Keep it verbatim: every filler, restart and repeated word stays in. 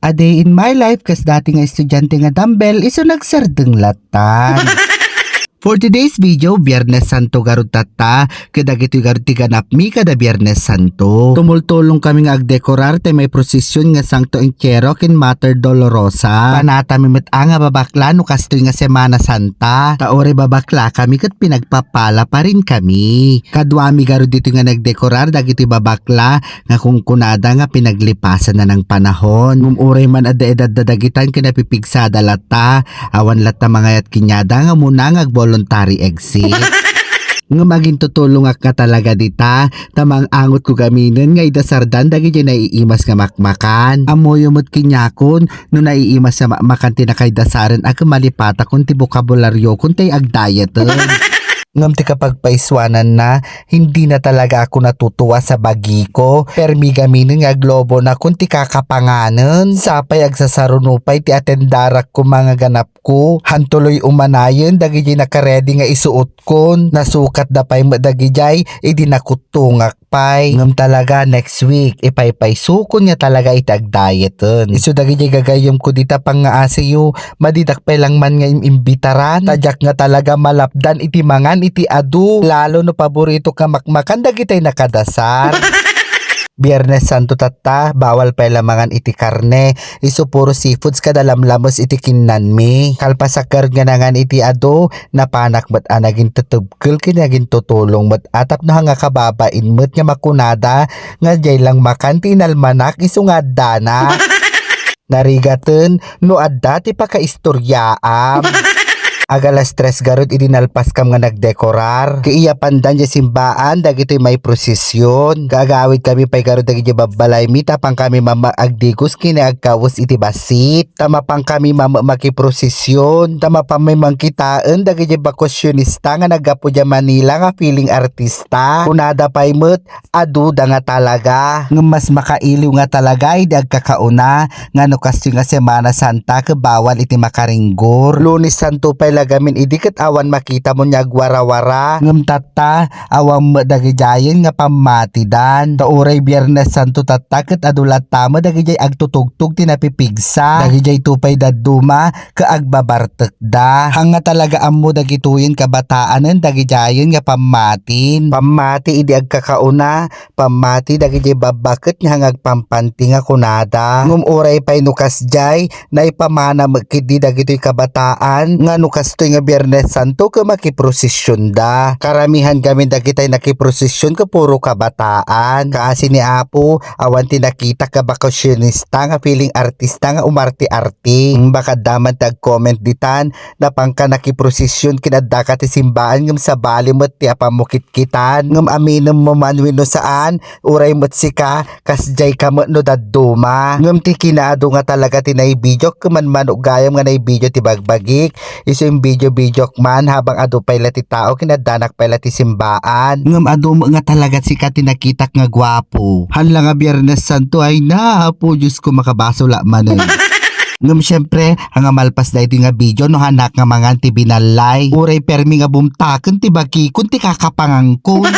A day in my life, kas dati nga estudiante nga dumbbell, isu nagsardeng latan. For today's video, Biyernes Santo garud tatta, kadagitoy garud ti ganapmi kada Biyernes Santo. Tumultulong kami nga agdekorar ti may prosesyon nga Santo Entierro ken Mater Dolorosa. Panatami met a nga babakla no kastoy nga Semana Santa. Ta uray babakla kami ket pinagpapala pa rin kami. Kaduami garud ditoy nga nagdekorar dagitoy babakla nga kunkunada nga pinaglipasan na ng panahon. Ngem uray man adda edadda dagitan ken napipigsada latta, awan latta mangayat kaniada nga umuna nga ag-voluntary exit. Ngem agintutulongak nga talaga dita, ta maang-angotko gaminen nga idasardan dagidiay naiimas nga makmakan. Ammoyo met kaniakon no naiimas nga makmakan ti nakaidasaren a ket malipatakon ti bokabularyokon tay agdayeten. Ngem ti kapagpaisuananna, hindi na talaga ako natutuwa sa bagiko. Permi gaminen nga aglobonakon ti kakapanganen. Sapay agsasaruno pay ti atendarak koma nga ganapko. Hantuloy umanayen dagidiay nakaredi nga isuotkon. Nasukatda pay met dagidiay idi nakuttongak pay. Ngem talaga, next week, ipaypaysukon nga talaga iti agdayeten. Isu dagidiay gagayyemko dita pangngaasiyo, madidak pay lang man nga im-imbitaran. Ta diak nga talaga malapdan iti mangan iti adu, lalo no paborito ka makmakan dagitay nakadasar. Biyernes Santo tatta, bawal pay la mangan iti karne. Isu puro seafoods kada lamlames iti kinnanmi. Kalpasak garud nga nangan iti adu, napanak met a nagintetebkel ken nagintutulong met a tapno haan nga kababain met nga makunada nga diay lang makan ti inalmanak isu nga addana. Narigaten no adda ti pakaistoryaam. Agalas tres garud idi nalpaskam nga nagdekorar. Kaiyapandan diay simbaan dagitoy may prosesyon. Gaagawid kami pay garud dagidiay babbalaymi tapang kami mamma agdigos ken agkawes iti bassit. Ta mapan kami mamma makiprosesyon. Ta mapan mi mangkitaen dagidiay bakasionista nga naggapu diay Manila nga feeling artista. Kunada pay met, aduda nga talaga. Ngem mas makailiw nga talaga idi agkakauna nga no kastoy nga Semana Santa ket bawal iti makaringgor. Lunes Santo pay la gamin idi ket awan makita mo nga agwarawara. Ngem tatta, awan met dagidiayen nga pammatidan. Ta uray Biyernes Santo tatta ket adu latta met dagidiay agtutugtog ti napipigsa. Dagidiay to pay dadduma ket agbabartekda. Haan nga talaga ammo dagitoyen kabataanen dagidiayen nga pammatin. Pammati idi agkakauna, pammati dagidiay babbaket nga haan nga agpampanti nga kunada. Ngem uray pay no kasdiay, naipamana met ketdi dagitoy kabataan nga no kastoy nga Biyernes Santo ket makiprosesionda. Karamihan gamin dagitay nakiprosesion ket puro kabataan. Kaasi ni Apo, awan ti nakitak nga bakasionista nga feeling artista nga umarte-arte. Baka adda man ti agcomment ditan, napangka nakiprosesion ken addaka ti simbaan ngem sabali met ti apanmo kitkitan. Ngem aminemmo man wenno saan, uray met sika, kasdiay ka met no dadduma. Ngem ti kinaadu nga talaga ti naibidiok, ket manmanok gayam nga naibidio ti bagbagik. Isu imbidio-bidiok man habang adu pay la ti tao ken addanak pay la ti simbaan. Ngem adu met nga talaga sika ti nakitak nga guapo. Haan la nga Biyernes Santo, ay na, Apo Diosko, makabasol la manen. Ngem siempre, haan nga malpas daytoy nga bidio no haanak nga mangan ti binallay. Uray permi nga bumtaken ti bakikon ti kakapangangkon.